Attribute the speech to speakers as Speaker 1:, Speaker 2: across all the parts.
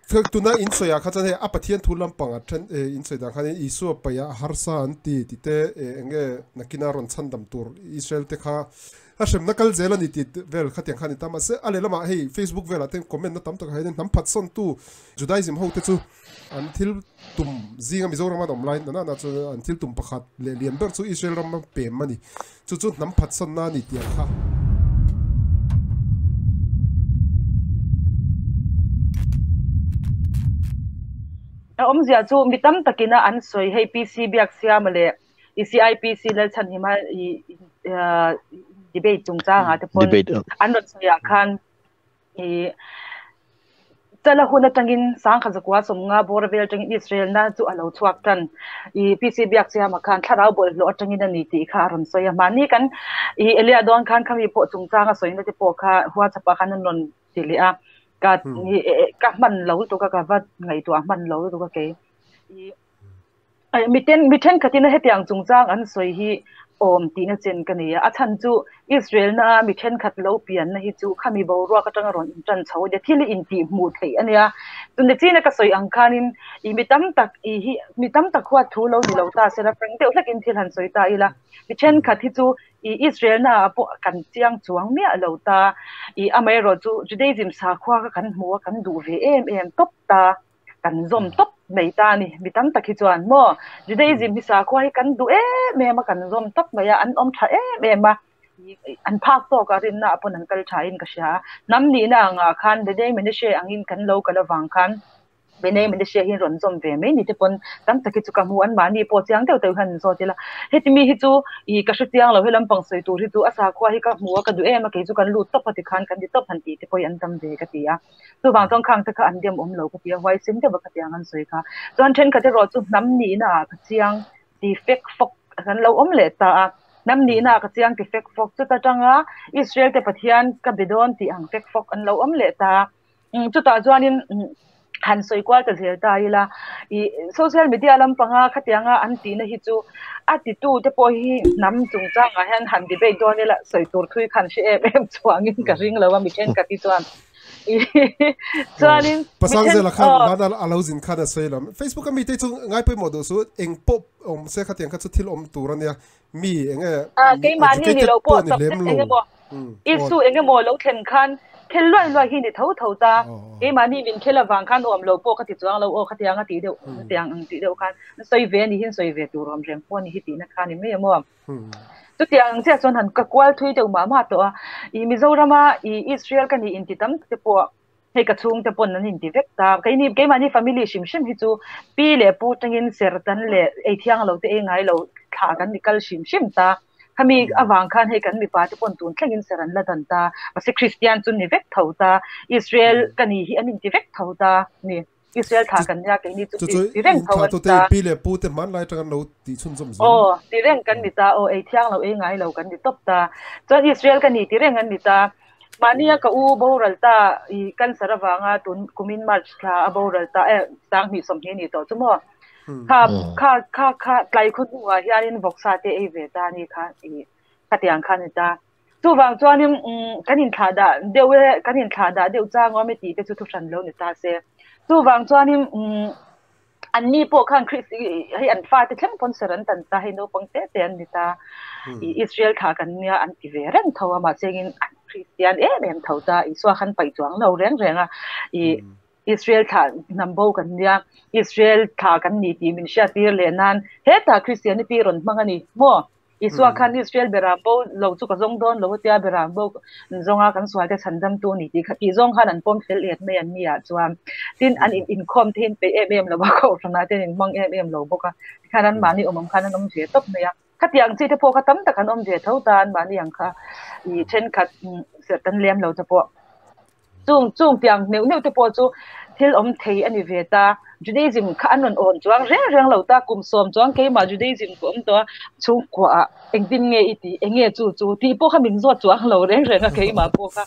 Speaker 1: Tuna in sawi ah kha chuan hei a Pathian thu lampang ah then in sawi dan khan Isua paih ah harsa an ti tih te eng nge nakina rawn chhandam tur Israel te kha a hremna kal zel a ni tih vel khatiang kha a ni ta. Mahse a lehlamah hei Facebook velah te comment na tam tak ah hian hnam phatsawn tu Judaism ho te chu an thil tum zinga Mizoram an awm lai na na chu an thil tum pakhat leh lian ber chu Israel ram a pem a ni. Chu chu hnam phatsanna a ni tih ang kha.
Speaker 2: A awmzia chu mi tam takina an sawi hei PC Biaksiama leh ECIPC Lalchhanhima debate chungchangah te pawn an rawn sawiah khan I chala hun atangin sangkhat zakua sawmnga bawr vel atangin Israel na chu a lo chhuak tan. I PC biak chiama khan thlarau bawlhhlawh atangin a ni tih kha a rawn sawi a. Mahni kan i Elia dawn khan khami pawh chungchang a sawina te pawh kha WhatsApp ah khan an rawn ti leh a. Ka ka hman lo lutuk a, ka va ngaihtuah hman lo lutuk a kei. I Miten mi thenkhatin a hetiang chungchang an sawi hi awm tihna chen ka nei a, a chhan chu Israel na mi thenkhat lo pianna hi chu khami boruak atanga rawn intan chho a nia, thil hi intih hmuh theih a nia. Chumi china ka sawi ang khanin ih mi tam tak ih hi mi tam tak huat thu lo ni lo ta sela frank deuh hlekin thil han sawi ta ila, mi thenkhat hi chu ih Israel na ah pawh kan chiang chuang miah lo ta, ih amaherawhchu Judaism sakhua kha kan hmu a kan duh ve em em tawp ta. Kan zawm tawp mai ta a ni. Mi tam tak hi chuan maw Judaism hi sakhua hi kan duh em em a, kan zawm tawp mai a, an awm tha em em a, an phak tawk a rinna ah pawn an kal tha in ka hria a. Hnam nihna angah khan Bnei Menashe angin kan lo kal avang khan Bnei Menashe hi rawn zawm ve mai ni te pawn tam tak hi chu ka hmu an mahni pawh chiang deuh deuh hian zawt ila. Heti mi hi chu ih ka hre chiang lo, he lampang sawi tur hi chu a sakhua hi ka hmu a, ka duh em a, kei chu kan lut tawp a tikhan kan ti tawp han tih te pawh hi an tam ve ka ti a. Chuvang chuan khang te kha an dem awm lo ka ti a, huaisen deuh a khatiang an sawi kha. Chuan thenkhat erawh chu hnam nihna ah ka chiang ti fek fawk kan lo awm leh ta a, hnam nihna ah ka chiang ti fek fawk chuta tanga Israel te Pathian ka be dawn tih ang fek fawk an lo awm leh ta a. Chutah chuanin han sawi kual ta zel ta ila, ih social media lampanga khatianga an tihna hi chu a titu te pawh hi hnam chungchangah hian han debate dawn ila sawi tur thui khan hre em em chuangin ka ring lo a mi thenkhat hi chuan. Chuanin
Speaker 1: Pasang zela khan bana a lo zin khan a sawi lo. Facebook a mi te chu ngai pawimawh duh su eng pawh awm se khatiang kha chu thil awm tur ania mi eng nge
Speaker 2: keimahni ni lo pawh subject eng emaw issue eng emaw lo thlen khan khel luai luai hi ni tho tho ta keimahni min khel avang khan awm lo pawh ka ti chuang lo aw khatiang a tih deuh khatiang ang tih deuh khan sawi ve a ni hin sawi ve tur awm reng pawh a ni hi tihna kha a ni mai emaw. Chutiang ang chiah chuan han ka kual thui deuh mah mah tawh a, ih Mizorama ih Israel ka nih inti tam te pawh hei ka chhungte pawn an inti vek ta, keini keimahni family hrim hrim hi chu pi leh pu tangin sertan leh ei thiang lo te ei ngai lo thlah kan ni kal hrim hrim ta, khami avang khan hei kan mipa te pawn tun thlengin ser an la dan ta, mahse Christian chu ni vek tho ta, Israel ka nih hi an inti vek tho ta ni. Israel thla kan nia keini chu
Speaker 1: ti ti reng tho an ta. Pi leh pu te hman lai tang an lo ti chhun zawm
Speaker 2: zel. Aw ti reng kan ni ta aw ei thiang lo ei ngai lo kan ni tawp ta. Chuan Israel ka ni ti reng an ni ta. Mahnia ka u boral ta i cancer avanga tun kumin March thla a boral ta e sanghnih sawmhnih ni tawh chu maw. Kha kha kha kha tlai khaw hnuah hianin vawksa te ei ve ta ni kha i khatiang kha ni ta. Chuvang chuanin kan inthlah dah deuh e, kan inthlah dah deuh chang awm e tih te chu thu hran lo ni ta se. Chuvang chuanin anni pawh khan Christ hei an fate thleng pawn ser an tan ta, hei naupang te te an ni ta. Israel thlah kan nia an ti ve reng tho a, mahse engin an Christian em em tho ta, Isua khan paih chuang lo reng reng a. Israel thlah hnam bo kan nia, Israel thlah kan ni tih min hriattir leh nan hetah Christianity rawn hmang a ni maw? Isua khan Israel beram bo lo chu ka zawng dawn lo a tia beram bo zawnga kan sual te chhan dam tu a ni tih kha tih zawng khan an pawm fel et mai an ni ah chuan tin an in inkhawm te hi an peih em em lo a kohhran ah te an inhmang em em lo bawk a tikhan an mahni awm ang khan an awm ve tawp mai a khatiang chi te pawh kha tam tak an awm ve tho ta an mahni ang kha ih thenkhat serh tan lem lo te pawh. Chung chung tiang neuh neuh te pawh chu thil awm thei a ni ve ta. Judaism kha an rawn awn chuang reng reng lo ta, kum sawm chuang keimah Judaism ka awm tawh a, chhungkua ah engtin nge i tih, eng nge chu chu tih pawh kha min zawt chuang lo reng reng a keimah pawh kha.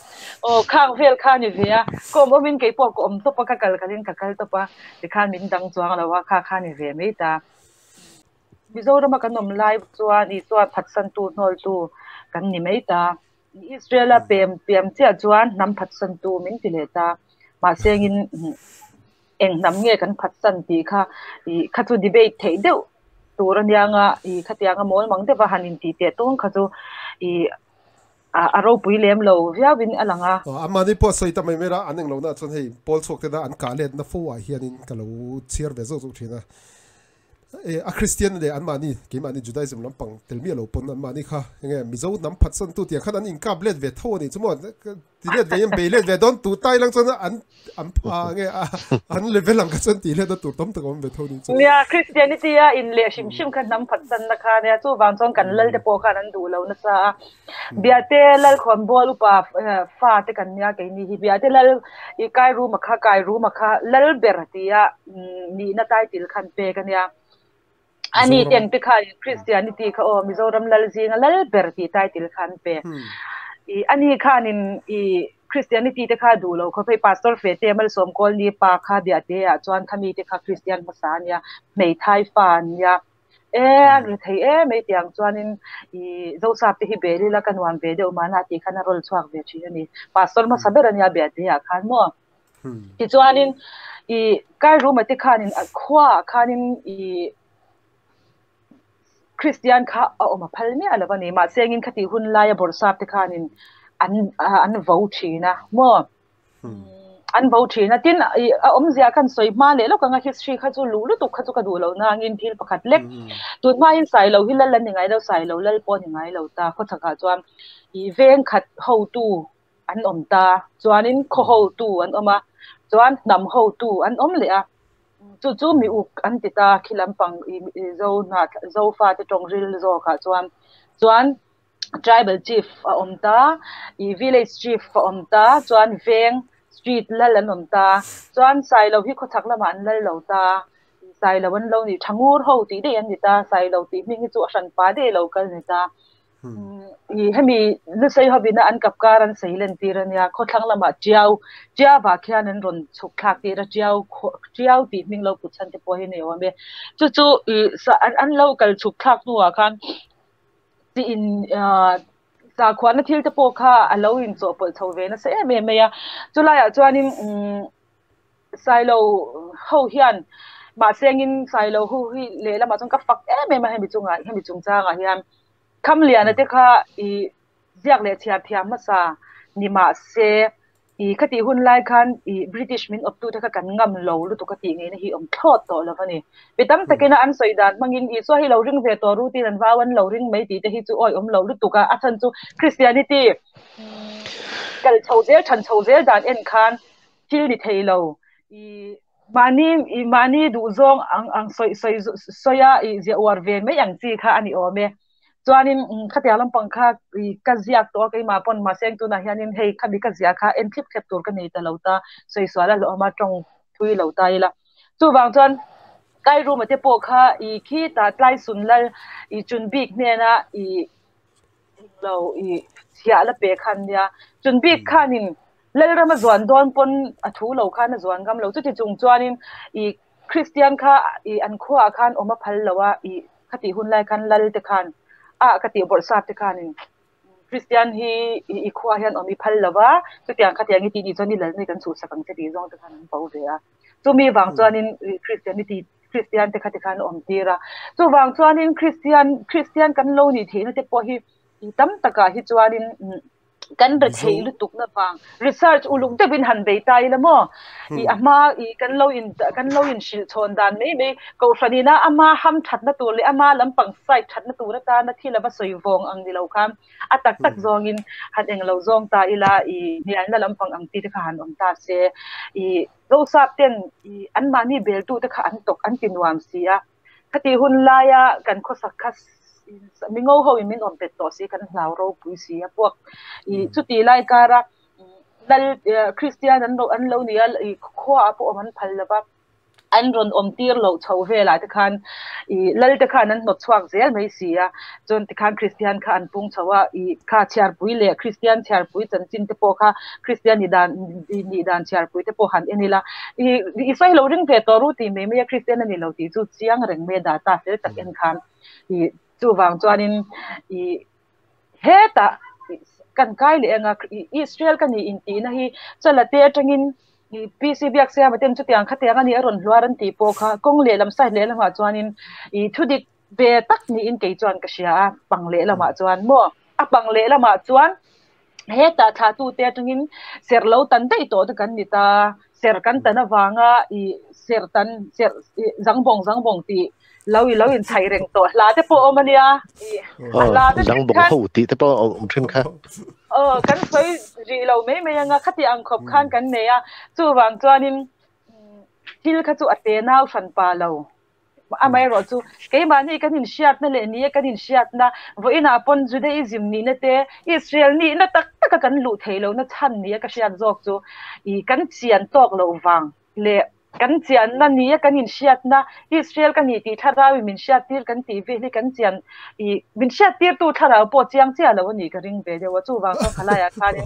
Speaker 2: Aw khang vel kha a ni ve a, ka awm awmin kei pawh ka awm tawp a, ka kal kalin ka kal tawp a, tikhan min dang chuang lo a, kha kha a ni ve mai ta. Mizorama kan awm lai chuan Isua phatsantu hnawltu kan ni mai ta. Israel a pem piam chiah chuan hnam phatsantu min ti leh ta. Mahse engin Eng hnam nge kan phatsan tih kha i kha chu debate theih deuh tur ania nga i khatianga mawl mang deuha han intih teh tawng kha chu i a ropui lem lo viauin a lang a.
Speaker 1: Amahni pawh sawi ta mai mai la, an englo na chuan hei pawl chhuak te na an kah letna fo ah hianin ka lo chhiar ve zawk zawk thin a. A Kristian leh anmahni, keimahni Judaism lampang tel miah lo pawn anmahni kha enge Mizo hnam phatsan tu tiang khan an inkap let ve tho a nih chu maw? Ti let ve in bei let ve dawn tu tai lang chuan an an nge an level ang kha chuan ti let na tur tam tak a awm ve tho a nih chu.
Speaker 2: Nia, Christianity a in leh hrim hrim kha hnam phatsan na kha nia, chuvang chuan kan lal te pawh khan an duh lo nasa a. Biate Lalkhawnbawl upa fa te kan nia keini hi Biate Lal i Kairuma kha Kairuma kha lal ber tia nihna title khan pek a nia. Ani ten te kha Christianity kha aw Mizoram lal zinga lal ber tih title khan pe. I ani khanin i Christianity te kha duh lo khawp hei Pastor Fete Malsawm Kawlni pa kha Biate ah chuan khami te kha Christian hmasa a nia, hmeithai fa an nia. E an ri thei em mai tiang chuanin i Zosap te hi bel ila ka nuam ve deuh mahna tih khan a rawl chhuak ve thin a ni. Pastor hmasa ber a nia Biate ah khan maw. Tichuanin i Kairuma te khanin a khuaah khanin i Kristian kha a awm a phal miah lo a ni. Mahse engin khati hun laia Bawrhsap te khanin an an vo thin a maw. An vo thin a, tin i a awmzia khan sawi hma leh lawk anga history kha chu luh lutuk kha chu ka duh loh nangin thil pakhat lek tun hmain Sailo hi lal an ni ngai lo, Sailo lal pawh a ni ngai lo ta khawchhakah chuan i veng khat hotu an awm ta chuanin khaw hotu an awm a chuan hnam hotu an awm leh a chu chu mi uk an ti ta khi lampang i zo hna zofa te tawng ril zawkah chuan chuan tribal chief a awm ta i village chief a awm ta chuan veng street lal an awm ta chuan Sailo hi khawchhak lamah an lal lo ta Sailo an lo ni Thangur ho tih daih an ni ta Sailo tih hming hi chu a hran pa daih lo kal ni ta i hemi lusei hovina an kap kar an sei len tir ania khawthlang lamah Tiau Tiauah khian an rawn chhuk thlak tir a Tiau Tiau tih hming lo put chhan te pawh hi a ni awm e chu chu i an lo kal chhuk thlak hnuah khan chi in sakhuana thil te pawh kha a lo in chawhpawlh chho ve nasa em em mai a chulaiah chuanin umm Sailo ho hian mahse engin Sailo ho hi lehlamah chuan ka fak em em a hemi chungah hemi chungchangah hian Khamliana te kha ih ziak leh chhiar thiam hmasa ni mahse I khatih hun lai khan i British min awptute kha kan ngam lo lutuk a tih ngeina hi awm thlawt tawh lo a ni. Mi tam takin a an sawi dan hmangin Isua hi lo ring ve tawh ru tiin an vau an lo ring mai tih te hi chu awi awm lo lutuk a, a chhan chu Christianity kal chho zel than chho zel dan en khan thil ni thei lo i mahni i mahni duhzawng ang ang sawi sawi sawi a i ziah uar ve mai ang chi kha a ni awm e. Chuanin khatiang lampang kha i ka ziak tawh a keimah pawn mahse tunah hianin hei khami ka ziah kha en thlip thlep tur ka nei ta lo ta sawi sual a hlawhawm a tawng thui lo ta ila. Chuvang chuan Kairuma te pawh kha i khitah Tlaisun lal i Chunbik hnena i lo i chhiah la pe khan nia. Chunbik khanin Lalrama zuan dawn pawn a thu lo khan a zuan ngam lo. Chuti chung chuanin i Kristian kha i an khuaah khan awm a phal lo a i Khatih hun lai khan lal te khan ah ka tih bawrhsap te khanin Kristian hi i khua hian awm i phal lo va, chutiang khatiang i tih nih chuan i lalna hi kan chhuhsak ang che tih zawng te khan an bo ve a. Chumi vang chuanin Kristianity Kristian te kha ti khan a awm tir a. Chuvang chuanin Kristian Kristian kan lo nih theihna te pawh hi tam takah hi chuanin kan re thei lutuk na vang research uluk deuhin han bei ta ila maw i a hma i kan lo in kan lo in hrilh chhawn dan mai mai kohhran ina ama ham thatna tur leh ama lampang side thatna tur atana thil ava sawi vawng ang ni lo khan a tak tak zawngin han eng lo zawng ta ila i hnialna lampang ang chi te kha han awm ta se i Zosap ten i anmahni beltu te kha an tawk an ti nuam si a. Khati hun laia kan khawsak kha mingo ho in min awm pet tawh si kan hlau ropui si a puak i chuti lai kara lal Kristian an an lo ni a i khua ah pawh awm an phal lova an rawn awm tir loh chho velah te khan i lal te khan an hnawt chhuak zel mai si a chuan tikhan Kristian kha an pung chho a i kha chhiarpui leh Kristian chhiarpui chanchin te pawh kha Kristian ni dan nih dan chhiarpui te pawh han en ila i i sawi lo ring ve tawh ru tih mai mai a Kristian a ni lo tih chu chiang reng mai a data fel tak en khan i chuvang chuanin i hetah kan kai leh anga Israel ka ni intihna hi chala te atangin. I PC Biaksiama ten chutiang khatiang a ni a rawn hluar an tih pawh kha kawng lehlam side lehlamah chuanin i thudik ve tak niin kei chuan ka hria a, pang lehlamah chuan maw? A pang lehlamah chuan hetah thlahtute atangin ser lo tan daih tawh te kan ni ta, ser kan tan avanga i ser tan ser i zangbawng zangbawng tih lo i lo inchhaih reng tawh hla te pawh awm a nia i
Speaker 3: a hla te zangbawng ho tih te pawh awm thin kha.
Speaker 2: Aw kan sawi rih lo mai mai anga khati ang khawp khan kan nei a, chuvang chuanin thil kha chu a te nau hran pa lo. Amaherawh chu keimahni kan inhriatna leh ni a kan inhriatna vawiinah pawn Judaism nihna te Israel nihna tak taka kan luh theih lohna chhan ni a ka hriat zawk chu i kan chian tawk loh vang leh kan chianna ni a kan inhriatna Israel ka ni tih thlarau in min hriattir kan tih vel hi kan chian i min hriattirtu thlarau pawh chiang chiah lo a nih ka ring ve deuh a chuvang chuan khalaiah khanin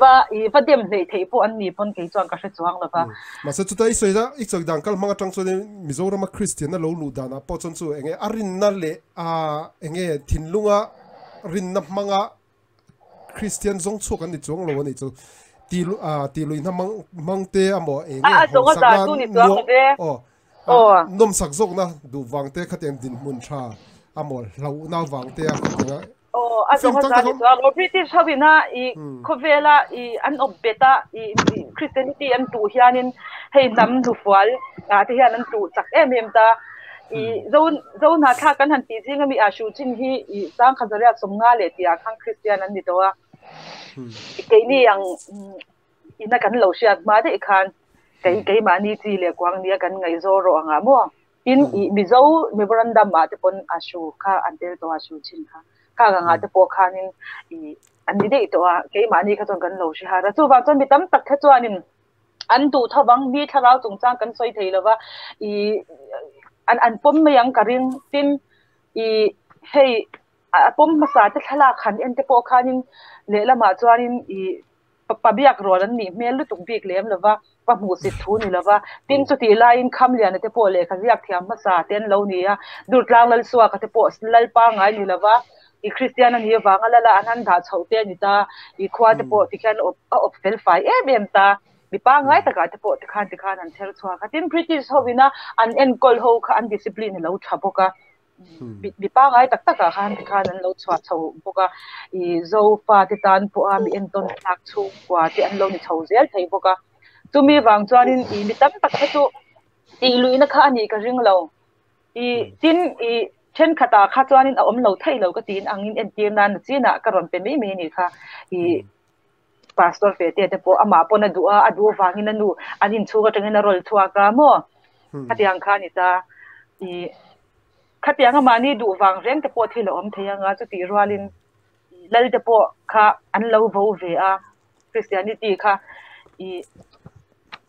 Speaker 2: Va i va dem hleih theih pawh an ni pawn kei chuan ka hre chuang lo va.
Speaker 1: Mahse chuta i sawi i sawi dan kal hmang atang chuan Mizorama Kristian a lo luh danah pawh chuan chu enge a rinna leh a enge thinlunga rinna hmanga Kristian zawng chhuak an ni chuang lo a nih chu. Ti ti luihna hmang hmang te amaw enge
Speaker 2: A zawng a za chu ni chuang lo ve.
Speaker 1: Aw nawmsak zawkna duh vang te khatiang dinhmun tha amaw hlauhna vang te a khatianga
Speaker 2: Aw, a zawng a za ni chuang lo. British ho ina i khawvela i an awp bet a, i Christianity an tuh hianin hei hnam hnufual ah te hian an tuh chak em em ta. I zo zo hnahthlak kan han tih zing ami ah Shuchin hi i Sangkhazaria 50 leh tih ah khan Christian an ni tawh a. Keini ang ina kan lo hriat hma daih khan kei keimahni chi leh kuang nia kan ngaihzaw rawh ang ah maw? Tin, i Mizo memorandum ah te pawn a hru kha an tel tawh a, hru chin kha. Khang ang ah te pawh khanin i an ni daih tawh a, keimahni kha chuan kan lo hre har a. Chuvang chuan mi tam tak kha chuanin an duh tho vang, mi thlarau chungchang kan sawi thei lova, i an an pawm mai ang ka ring. Tin, i hei a pawm hmasa te thlalak han en te pawh khanin lehlamah chuanin i Pa biak rual an nih hmel lutuk bik lem lova, pa hmuhsit thu ni lova, tin chutih laiin Khamliana te pawh lehkha ziak thiam hmasa te an lo ni a, Durtlang Lalsuaka te pawh Lalpa ngai ni lova, i Kristian a nih avanga Lala an han dah chhoh te a ni ta, i khua te pawh tikhian a awp fel fai em em ta, mi pangngai takah te pawh tikhan tikhan an chher chhuak a, tin British ho ina an enkawl ho kha an discipline a lo tha bawk a. Mi pangai tak takah khan tikhan an lo chhuah chho bawk a, i Zofa te tan pawha mi entawn thlak chhungkua te an lo ni chho zel thei bawk a. Chumi vang chuanin i mi tam tak kha chu tih luihna kha a nih ka ring lo. I tin i thenkhatah kha chuanin a awm lo theih lo ka tiin angin entir nan na chinah ka rawn pe mai mai a nih kha. I Pastor fe te te pawh amah pawn a duh a, a duh avangin a nu an inchhung atangin a rawl chhuak a maw? Khatiang kha a ni ta. I khatiang amahni duh vang reng te pawh thil a awm thei anga chutih rualin lal te pawh kha an lo vo ve a, Christianity kha i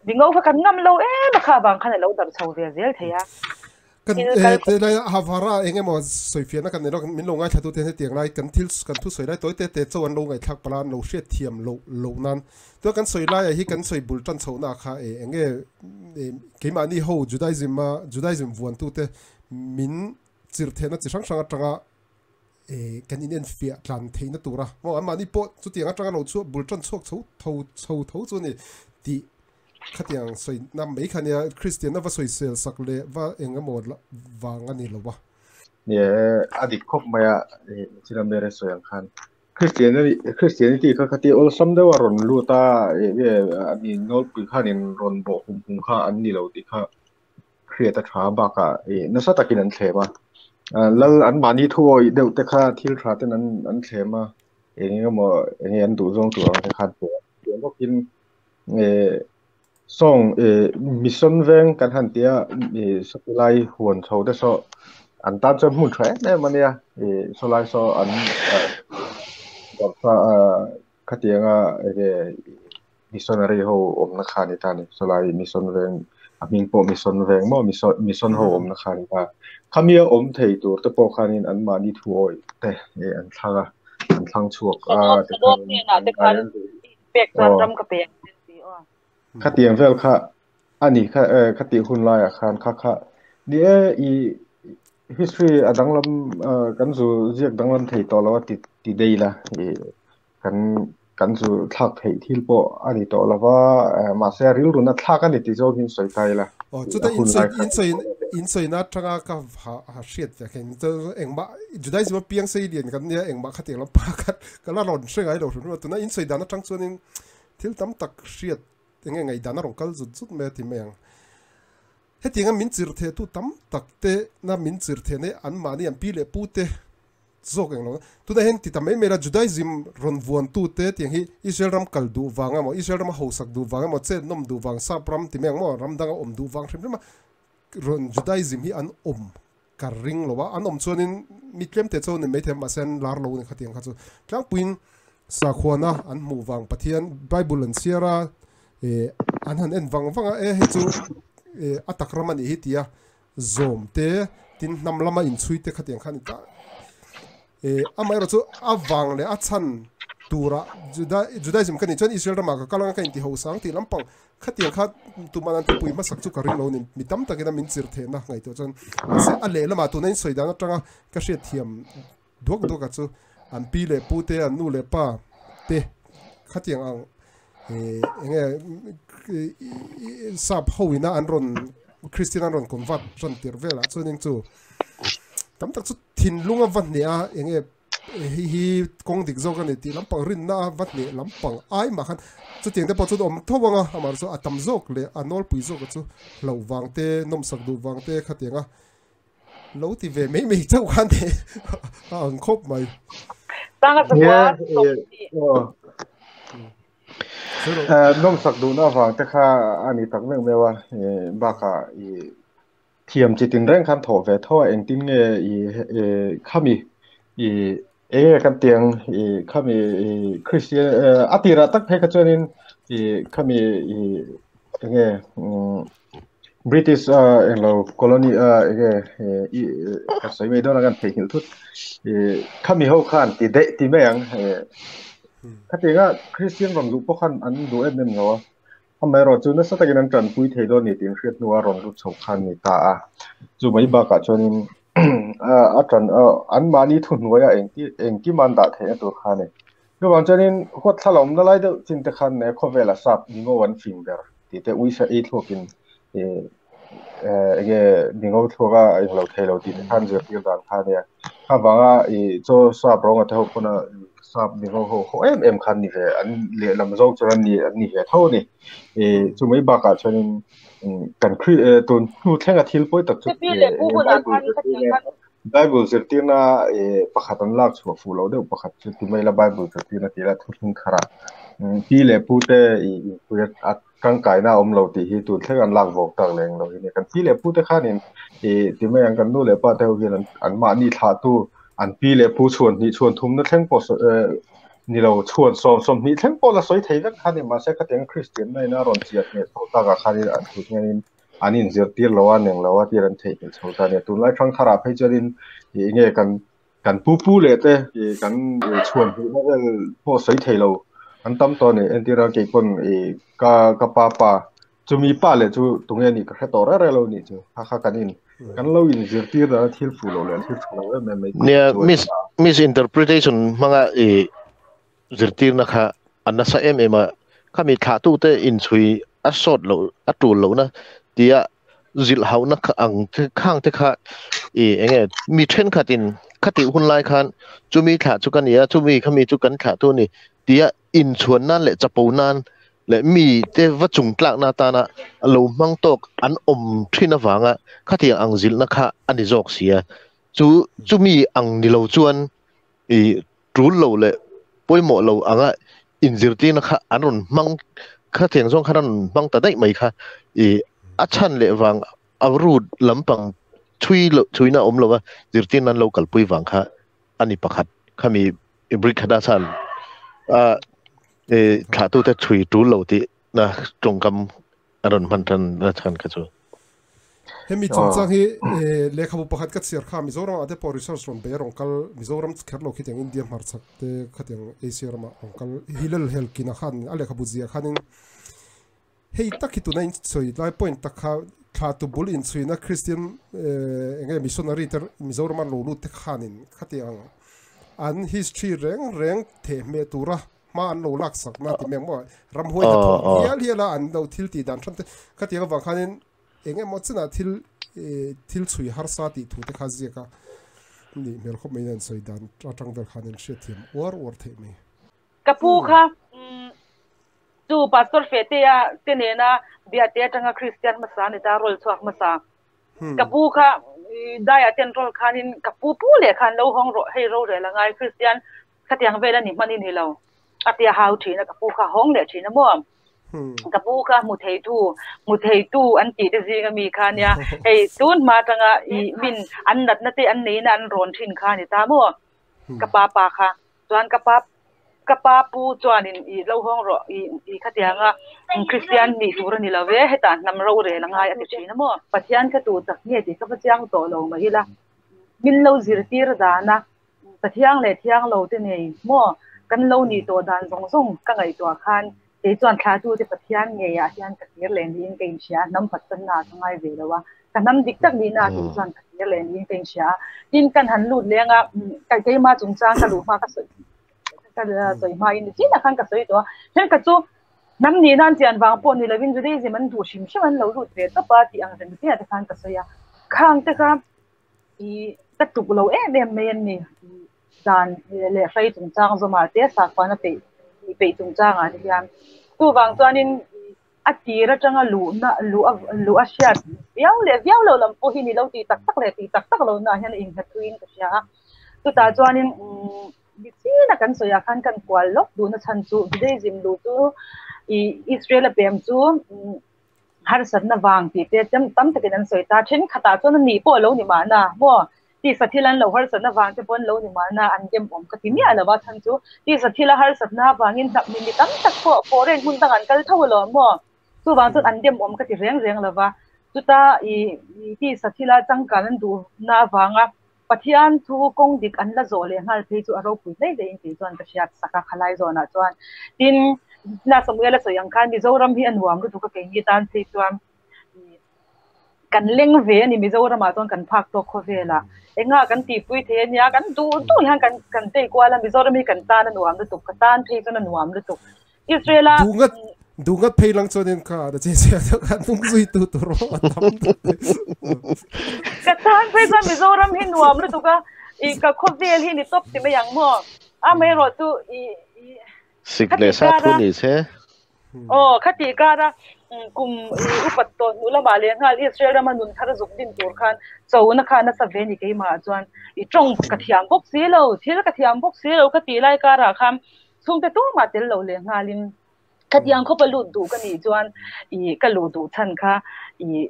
Speaker 2: mingo kha kan ngam lo em a kha avang khan a lo darh chho ve zel thei a.
Speaker 1: Kan te lai havara eng emaw sawifiahna kan nei lo min lo ngaithla tu te hetiang lai kan thil kan thu sawi lai tawi te te chaw an lo ngaihthlak pala an lo hriat thiam lo loh nan tuna kan sawi laiah hi kan sawi bul tan chhohna kha e eng nge keimahni ho Judaism a Judaism vuan tu te min chirh theihna chi hrang hrang atanga e kan in enfiah tlan theihna tura maw anmahni pawh chutiang atanga lo chhuak bul tan chhuak chho tho chho tho chu a ni tih Khatiang sawi na mai kha nia, Kristianna va sawi sel sak leh va eng emaw vang a ni lo a.
Speaker 4: Ni e, a dik khawp mai a, China Mary sawi ang khan. Christianity kha khatia awlsam deuh a rawn lut a, ani nawlpui khanin rawn bawh hum hum kha an ni lo tih kha hriat a tha bakah nasa takin an thlem a. Lal anmahni thuawih deuh te kha thil tha ten an thlem a, eng emaw enge an duh zawng tur ang te khan bawkin Sawng mission veng kan han tia sawtilai huan chho te saw an tan chuan hmun tha em em a nia sawlai saw an khatianga enge missionary ho awmna kha a ni ta a ni sawlai mission veng a hming pawh mission veng maw mission ho awmna kha a ni ta khami a awm thei tur te pawh khanin anmahni thu awih te an thlang a an thlang chhuak a
Speaker 2: tikhan pek chuan ram ka pe ang che ti aw.
Speaker 4: Khatiang vel kha ani kha khatih hun laiah khan kha kha ni e i history a danglam kan zu ziak danglam thei tawh lo a ti ti dei la i kan kan zu thlak thei thil pawh a ni tawh lova mahse a rilru na thlak a ni tih zawk in sawi ta ila.
Speaker 1: Aw chuta in sawi in sawi in sawi na atanga ka ha ha hriat ve khin chu engmah Judaism a piang sei lian kan nia engmah khatiang lam pa khat ka la rawn hre ngai lo hrim hrim a tuna in sawi dan atang chuanin thil tam tak hriat enge ngaihdan a rawn kal zut zut mai a ti mai ang. Hetianga min chirh theh tu tam tak te na min chirh theh nei anmahni an pi leh pu te zawk eng lo. Tunah hian ti ta mai mai la Judaism rawn vuan tu te tiang hi Israel ram kal duh vang emaw Israel rama hausak duh vang emaw chet nawm duh vang sap ram ti mai ang maw ram danga awm duh vang hrim hrim a rawn Judaism hi an awm ka ring lo a an awm chuanin mi tlem te chu ni maithei mahse an lar lo a ni khatiang kha chu tlangpuiin sakhuana an hmuh vang Pathian Bible an chhiar a eh an han en vang vang a e hei chu eh a tak ram a nih hi tia zawm te tin hnam lama inchhui te khatiang kha a ni ta eh amaherawh chu a vang leh a chhan tura Juda Judaism ka nih chuan Israel ramah ka kal anga ka inti hosang tih lampang Khatiang kha tuman an thupui hmasak chu ka ring lo a ni. Mi tam takin a min chirh theihna ngaihtuah chuan mahse a lehlamah tuna in sawi dan atanga ka hriatthiam duak duak a chu an pi leh pu te an nu leh pa te khatiang ang eng nge sap ho ina an rawn Christian an rawn convert ran tirh velah chuanin chu tam tak chu thinlung a va hneh a eng nge hei hi kawng dik zawk a ni tih lampang rinna a va hneh lampang ai mah khan chutiang te pawh chu a awm tho ang a amaherawhchu chu a tam zawk leh a nawlpui zawk chu hlauh vang te nawmsak duh vang te khatiang a lo ti ve mai mai chauh khan a ang khawp mai.
Speaker 4: Nawmsak duhna avang te kha a ni tak meuh meuh a bakah ih Thiam chi tin reng khan thawh ve tho a, engtin nge i khami i eng nge kan tiang i khami i Christian a tirah tak phei kha chuanin i khami i eng nge British a englo colony a eng nge i ka sawi mai dawn a kan theihnghilh thut i khami ho khan ti daih ti mai ang khatianga Christian rawn luh pawh khan an duh em em lo a. Amaherawh chu nasa takin an tanpui thei dawn ni tih an hriat hnuah rawn lut chho khan a ni ta a. Chu mai bakah chuanin a tan anmahni thuhnuaiah engkim an dah theihna tur kha a ni. Chuvang chuanin huatthlala awmna lai deuh chin te khan khawvela sap mingo an fing ber tih te uisa ei thluakin enge mingo thluaka a englo thei lo tih te khan zirtir dan kha a nia. Khavanga ih chaw sap rawnga te ho pawn a sap mingo ho haw em em khan ni ve an lehlam zawk chuan an ni an ni ve tho a ni. Ih chu mai bakah chuanin kan Kri tun hnu thlenga thil pawi tak chu Bible zirtirna ih pakhat an lak chhuah fuh loh deuh pakhat chu ti mai la Bible zirtirna tih la thuthlung tharah pi leh pu te ih inpui a tangkaina a awm lo tih hi tun thleng an lak vawk tak leh englo hi a ni. Kan pi leh pu te khanin ih ti mai ang kan nu leh pa te ho hian an anmahni thlahtu an pi leh pu chhuan hnih chhuan thumna thleng pawh ni lo chhuan sawm sawmhnih thleng pawh la sawi thei vek kha a ni. Mahse khatiang Kristian na ina rawn chian hneh chho takah khanin an thut hianin an inzirtir lo a neng lo a tir an theihnghilh chho ta a ni. Tunlai thangtharah phei chuanin ih nge kan Kan pu pu leh te ih kan chhuan hmuhna vel pawh sawi thei lo an tam tawh a ni. Entir a kei pawn ih ka ka pa pa chumi pa leh chu tunge nih ka hre tawh reng reng lo nih chu kha kha kan in kan lo in zirtir dan a thil fuh loh leh thil tha lo em em mai
Speaker 3: Nia mis misinterpretation hmanga ih zirtirna kha a nasa em em a, khami thlahtute inchhui a sawt loh a tul lohna tia zilh hauhna kha ang te khang te kha ih eng nge mi thenkhatin khatih hun lai khan chumi thlah chu ka ni a chumi khami chu kan thlah tu a ni tia inchhuan nan leh chapo nan leh mi te va chung tlakna atana lo hmang tawk an awm thin avanga khatiang ang zilhna kha a ni zawk si a chu chumi ang ni lo chuan ih tul lo leh pawimawh lo anga inzirtirna kha an rawn hmang kha thiang zawng khan an rawn hmang ta daih mai kha ih a chhan leh vang a root lampang chhui loh chhuina awm lova zirtirna an lo kalpui vang kha a ni pakhat khami brick khata chhan a ih thlahtute chhui tul lo tih na tawngkam a rawn hman tan na chhan kha chu.
Speaker 1: Hemi chungchang hi lehkhabu pakhat ka chhiar kha Mizoram ah te pawh research rawn bei a rawn kal Mizoram kher lo khitiang India hmarchhak te khatiang Asia ramah rawn kal Hillel Helkina khan a lehkhabu ziah khanin hei tak hi tuna in sawi lai point tak kha thla tu bul inchhuina Christian eng nge missionary te Mizoram a lo lut te khanin khatiang an history reng reng thehmeh tura. ma an lo lak sak na ti meng mo ram huai na thawh hial hial a an lo thil tih dan hran te khatiang avang khanin eng emaw chenah thil thil chhui harsa tih thu te kha ziak a nih hmel khawp mai in an sawi dan atang vel khan in hriatthiam uar uar theih mai.
Speaker 2: Ka pu kha chu Pastor Fehtea te nena Biate atanga Kristian hmasa a ni ta, rawl chhuak hmasa. Ka pu kha daiah ten rawl khanin ka pu pu leh khan lo hawng rawh hei rorel a ngai Kristian khatiang vel a ni hman i ni lo a tia hau thin a ka pu kha hawng leh thin a maw. Ka pu kha hmu thei tu hmu thei tu an tih te zing ami kha nia hei tun hma atanga i min an natna te an neina an rawn thin kha a ni ta maw ka pa pa kha chuan ka pa ka pa pu chuanin i lo hawng rawh i i khatianga Kristian nih tur a ni lo ve hetah hnam rorel a ngai a ti thin a maw. Pathian kha tu tak nge tih ka va chiang tawh lo mai ila min lo zirtir dana ka thiang leh thiang lo te nei maw kan lo nih tawh dan zawng zawng ka ngaihtuah khan kei chuan thla tu te Pathian ngeiah hian ka kir leh niin ka inhria a, hnam phatsanna ah ka ngai ve lo a, ka hnam dik tak nihna ah kei chuan ka kir leh niin ka inhria a, tin kan han lut leng a, keimah chungchang ka luh hma ka sawi ka sawi hma in nichinah khan ka sawi tawh a, thenkhat chu hnam nihna an chian vang pawh ni lovin Judaism an duh hrim hrim an lo lut ve tawp a tih ang reng chiah te khan ka sawi a, khang te kha i ka tuk lo em em mai an ni. Dan leh hrei chungchang zawmah te sakhuana peih peih chungchangah te hian chuvang chuanin a tir atanga luhna luh a luh a hriat viau leh viau loh lam pawh hi ni lo tih tak tak leh tih tak tak lohna ah hian a innghat thuiin ka hria a. Chutah chuanin mi china kan sawiah khan kan kual lawk duhna chhan chu Judaism luh chu ih Israel a pem chu harsatna vang tih te tam tam takin an sawi ta. Thenkhatah chuan a nih pawh a lo ni mahna maw? Tisa thil an lo harsatna vang te pawh an lo ni mahna an dem awm ka ti miah lo a chhan chu tisa thila harsatna avangin hnap mi mi tam tak pawh foreign hmun dang an kal tho alawm maw? Chuvang chuan an dem awm ka ti reng reng lo va. Chuta ih tisa thila changkan an duhna avanga Pathian thu kawng dik an la zawh leh nghal phei chu a ropui hlei hlei in tih chuan ka hriat sak a khalai zawnah chuan. Tin, na Samuel a sawi ang khan Mizoram hi a nuam lutuk a keini tan phei chuan kan leng ve a ni Mizoramah chuan kan phak tawk khawvelah engah kan tihpui thei a nia kan duh duh hian kan kan tei kual a Mizoram hi kan tan a nuam lutuk ka tan phei chuan a nuam lutuk. Israel a
Speaker 1: Dungat dungat phei lang chuanin kha na che che deuh kha hnung zui tu tur aw a tam deuh te.
Speaker 2: Ka tan phei chuan Mizoram hi nuam lutuk a, i ka khawvel hi ni tawp ti mai ang maw? Amaherawh chu i i
Speaker 3: Sik leh
Speaker 2: khati
Speaker 3: sa
Speaker 2: kar
Speaker 3: thu
Speaker 2: a
Speaker 3: ni se.
Speaker 2: Aw khati kar a kum i upat tawh hnu lamah leh nghal Israel rama nun thar zuk din tur khan chona kha nasa ve ni keimah chuan i tawng ka thiam bawk si lo, thil ka thiam bawk si lo khati lai karah khan Chhungte tumah tel lo leh nghalin khatiang khawpa lut duh ka nih chuan i ka luh duh chhan kha i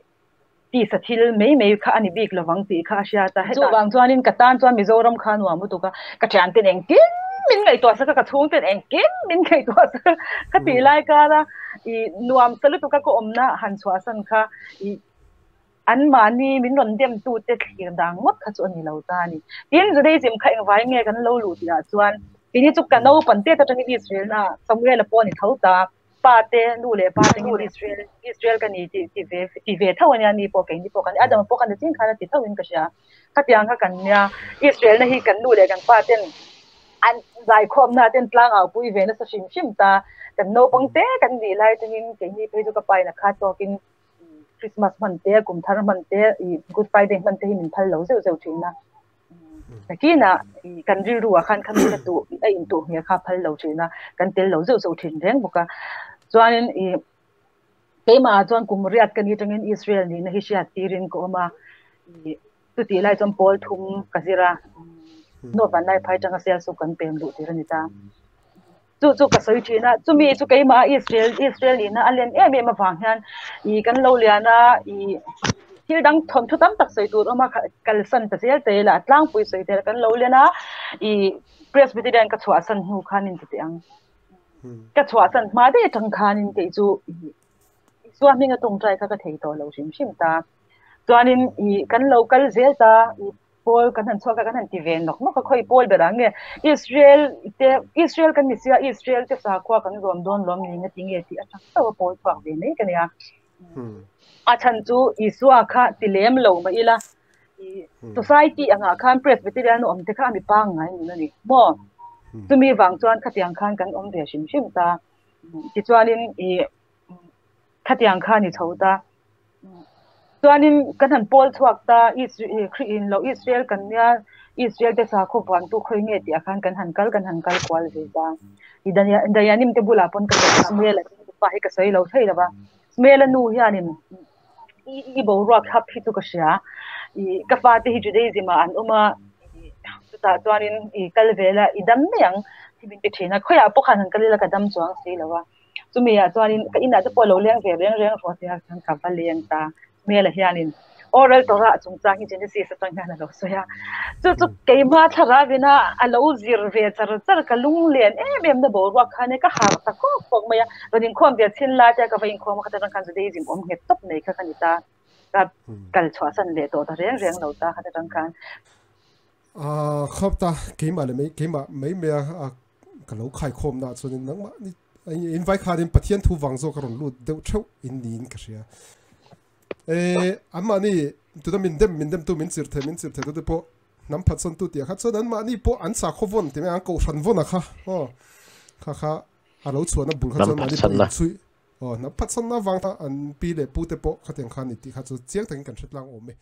Speaker 2: tisa thil mai mai kha a ni bik lovang tih kha a hriat a. Chuvang chuanin ka tan chuan Mizoram kha a nuam lutuk a, ka thianten engkim min ngaihtuah sak a, ka chhungten engkim min ngaihtuah sak a, ka tih lai kara i nuam sa lutuk a ka awmna han chhuahsan kha i Anmahni min rawn demtute thlir dang ngawt kha chu a ni lo ta a ni. Tin, Judaism kha engvai nge kan lo luh tihah chuan kei chu ka naupan tet atangin Israel-na Samuel-a pawh a ni tho ta, pa te, nu leh pa te ngin Israel, Israel ka ni tih ti ve ti ve tho a nia, ni pawh keini pawh kan ni, Adama pawh kha nichin khan a ti tho in ka hria. Khatiang kha kan nia, Israel-na hi kan nu leh kan pa ten an zaikhawmna ten tlang au pui ve nasa hrim hrim ta, kan naupang te kan nih lai atangin keini phei chu ka pa in a khat tawkin Christmas hman te, kum thar hman te, i Good Friday hman te hi min phal lo zeuh zeuh thin a. Takin a kan rilru ah khan khami ka tuh a in tuh hmel kha phal lo thin a, kan tel lo zeuh zeuh thin reng bawk a. Chuanin i keimah ah chuan kum riat ka ni atangin Israel nihna hi hriat tirin ka awm a. I chutih lai chuan pawl thum ka zir a, North Vanlaiphai atanga Sialsuk kan pem luh tir a ni ta. Chu chu ka sawi thin a, chumi chu keimah a Israel Israel nihna a len em em avang hian ih kan lo lian a ih thil dang thawmthu tam tak sawi tur awm a kalsan ta zel te ila a tlangpui sawi tel kan lo lian a ih Presbyterian ka chhuahsan hnu khan in ti teh ang ka chhuahsan hma daih atang khanin kei chu ih Isua hminga tawngtai kha ka thei tawh lo hrim hrim ta chuanin ih kan lo kal zel ta ih Pawl kan han chhuak a, kan han ti ve nawk nawk a, khawi pawl berah nge Israel te Israel kan ni sia Israel te sakhua kan zawm dawn lawm ni nga tinge tih atang chauh a pawl chhuak ve mai ka nia. A chhan chu Isua kha ti lem lo mah ila society angah khan Presbyterian awm te kha a mi pangngai nun a ni maw? Chumi wang chuan khatiang khan kan awm ve hrim hrim ta. Tichuanin i khatiang khan i chho ta. Chuanin kan han pawl chhuak ta in lo Israel kan nia Israel te sa khaw vuan tu khoi nge tih khan kan han kal kan han kal kual ve ta. I Dayanim te bula pon ka Samuel pa hi ka sawi lo thei lova. Samuel nu hianin i bo ruak hap hi chu ka hria. I ka fa te hi Judaism a an awma chuta chuanin i kal vela i dam mai ang min ti thina khoya pawh khan han kalila ka dam chuang si lova. Chumi ah chuanin ka inah te pawh lo leng ve reng reng rawh tia khan ka va leng ta. Samuel hianin oral Torah chungchang hi Genesis atang hian alo sawi a. Chu chu keima thlara vina alo zir ve char char ka lung len em em na bo ruak khan ka har ta kok kok mai a. Ranin khom ve chin la te ka va in khom kha tang khan Judaism om nge top nei kha khani ta. Ka kal chhuah san le to ta reng reng lo ta kha tang khan.
Speaker 1: Khop ta keima le mai keima mai me a ka lo khai khom na chuan nang ma ni in vai khanin Pathian thu wang zo ka ron lut deuh theuh in niin ka hria. An mahni tuna min dem tu min chir the tu te pawh nam phat san tu tia kha chuan an mahni pawh an sa khaw vawn ti mai an kohhran vawn a kha aw kha kha a lo chhuahna bul kha chuan mahni pawh inchhui aw nam phat san na wang ta an pi leh pu te pawh khatiang khan ni tih kha chu chiang takin kan hre tlang awm e.